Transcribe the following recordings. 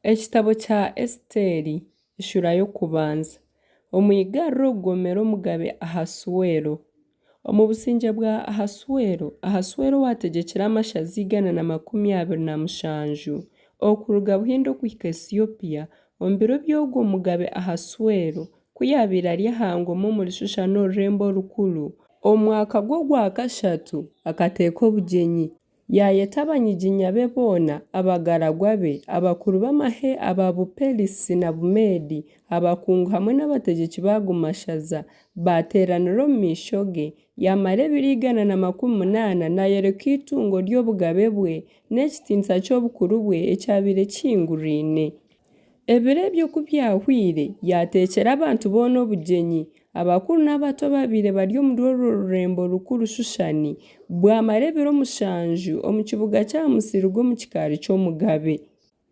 Ekitabo kya Esiteeri eshuura y'okubanza. Omu igarura okugomera omugabe Ahasuero. Omu busingye bwa Ahasuero, Ahasuero owaategyekire amashaza 127, okuruga Buhindi okuhika Esiopia, omu biro by'ogwo mugabe Ahasuero, ku yaabaire ari aha ngoma omuri Shushani orurembo orukuru, omu mwaka gwe ogwa kashatu, akateeka obugyenyi. Yaayeta abanyiginya be boona, abagaragwa be, abakuru b'amahe aba Buperisi na Bumeedi, abakungu hamwe n'abategyeki b'ago mashaza, baateeranira omu maisho ge. Yaamara ebiro 180 naayoreka eitungo ry'obugabe bwe n'ekitiinisa ky'obukuru bwe ekyabaire kihinguraine. Ebiro ebyo ku byahwaire, yaateekyera abantu boona obugyenyi, abakuru n'abato abaabaire bari omuri orwo rurembo rukuru Shushani, bwamara ebiro mushanju omu kibuga ky'aha musiri gw'omu kikaari ky'omugabe.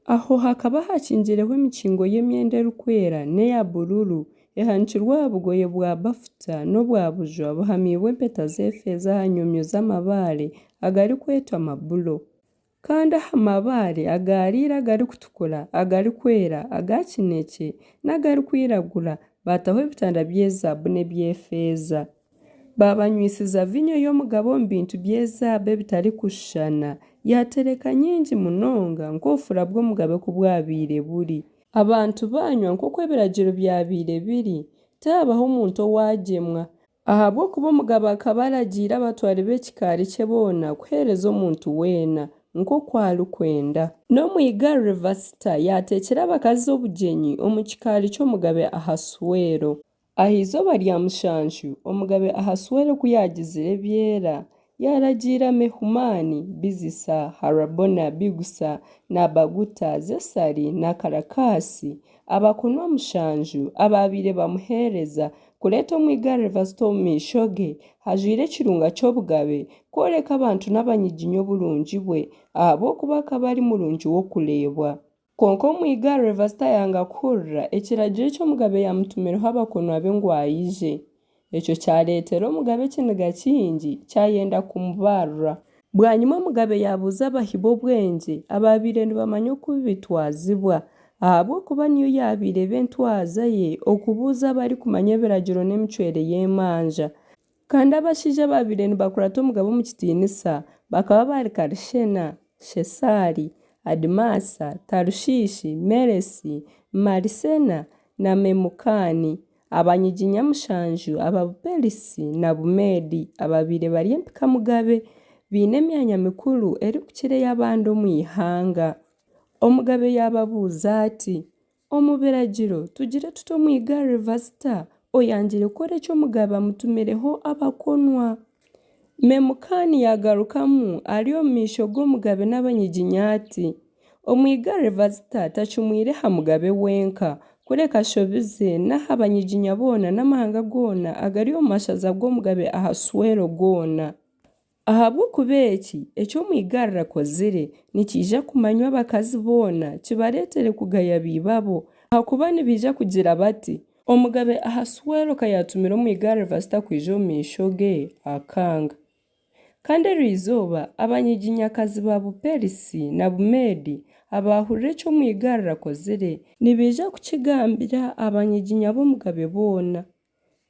Aho hakaba hakingireho emikingo y'emyenda erikwera n'eya bururu, ehanikirwe aha bugoye bwa bafuta n'obwa bujwa buhamiibwe empeta z'efeeza aha nyomyo z'amabaare agarikwetwa mabulo. Kandi aha mabaare agaariire agarikutukura, agarikwera, aga kinekye, n'agarikwiragura baataho ebitanda by'ezaabu n'eby'efeeza. Baabanyweisiza viinyo y'omugabe omu bintu by'ezaabu ebitarikushushana, yaatereka nyingi munonga nk'obufura bw'omugabe oku bwabaire buri. Abantu baanywa nk'oku ebiragiro byabaire biri, tihaabaho muntu owaagyemwa. Ahabw'okuba omugabe akaba aragiire abatware b'ekikaari kye boona kuheereza omuntu weena, nk'oku arikwenda. N'omwigarire Vasita yaateekyera abakazi obugyenyi omu kikaari ky'omugabe Ahasuero. Aha izooba rya mushanju, omugabe Ahasuero ku yaagizire ebyera, yaaragiira Mehumaani, Bizisa, Harabona, Bigusa na Abaguta, Zesari na Karakaasi, abakonwa mushanju abaabaire bamuheereza, kureeta omwigarire Vasita omu maisho ge, ajwaire ekirunga ky'obugabe, kworeka abantu n'abanyiginya oburungi bwe, ahabw'okuba akaba ari murungi w'okureebwa. Kwonka omwigarire Vasita ayanga kuhurira ekiragiro eki omugabe yaamutumireho abakonwa be ngu aije. Ekyo kyareetera omugabe ekiniga kingi, kyayenda kumubarura. Bwanyima omugabe yaabuuza abahi b'obwengye abaabaire nibamanya oku bitwazibwa, ahabw'okuba niyo yaabaire eba entwaza ye okubuuza abarikumanya ebiragiro n'emicwere y'emanja. Kandi abashaija abaabaire nibakurata omugabe omu kitiinisa bakaba bari Karishena, Shesaari, Adimaasa, Tarushiishi, Meresi, Marisena na Memukaani, abanyiginya mushanju aba Buperisi na Bumeedi abaabaire bari empika-mugabe, baine emyanya mikuru erikukira ey'abandi omu ihanga. Omugabe yaababuuza ati, Omu biragiro tugire tuta omwigarire Vasita oyangire kukora eki omugabe amutumireho abakonwa? Memukaani yaagarukamu ari omu maisho g'omugabe n'abanyiginya ati, Omwigarire Vasita tacumwire ha mugabe wenka, kureka ashobize n'aha banyiginya boona n'amahanga goona agari omu mashaza g'omugabe Ahasuero goona. Ahabw'okuba eki, eki omwigarire akozire, nikiija kumanywa abakazi boona, kibareetere kugaya baibabo, ahakuba nibaija kugira bati, Omugabe Ahasuero ka yaatumire omwigarire Vasita kwija omu maisho ge, akanga. Kandi eryo izooba abanyiginyakazi ba Buperisi na Bumeedi abaahurira eki omwigarire akozire, nibaija kukigambira abanyiginya b'omugabe boona,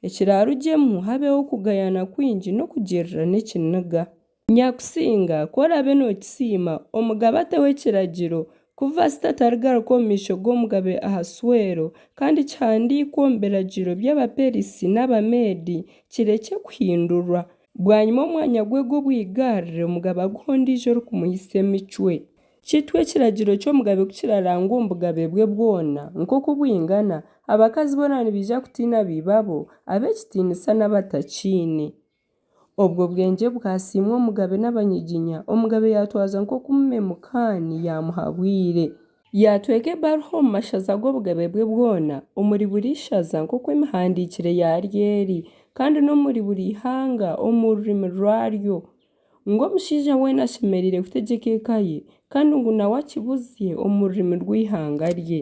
Ekiraarugyemu habeho okugayana kwingi n'okugirirana ekiniga. Nyakusinga, ku oraabe nookisiima, omugabe ateho ekiragiro, ku Vasiti atarigaruka omu maisho g'omugabe Ahaswero, kandi kihandiikwe omu biragiro by'Abaperisi n'Abameedi, kirekye kuhindurwa. Bwanyima omwanya gwe gw'obwigarire omugabe aguhe ondiijo orikumuhitsya emicwe. Kityo ekiragiro ky'omugabe ku kirarangwe omu bugabe bwe bwona, nk'oku bwingana, abakazi boona nibaija kutiina baibabo, ab'ekitiinisa n'abatakiine. Obwo bwengye bwasiimwa omugabe n'abanyiginya, omugabe yaatwaza nk'oku Memukaani yaamuhabwire. Yaatweka ebaruha omu mashaza g'obugabe bwe bwona, omuri buri ishaza nk'oku emihandiikire yaaryo eri, kandi n'omuri buri ihanga omu rurimi rwaryo. Ngu omushaija weena ashemereire kutegyeka eka ye, kandi ngu nawe akibuzye omu rurimi rw'eihanga rye.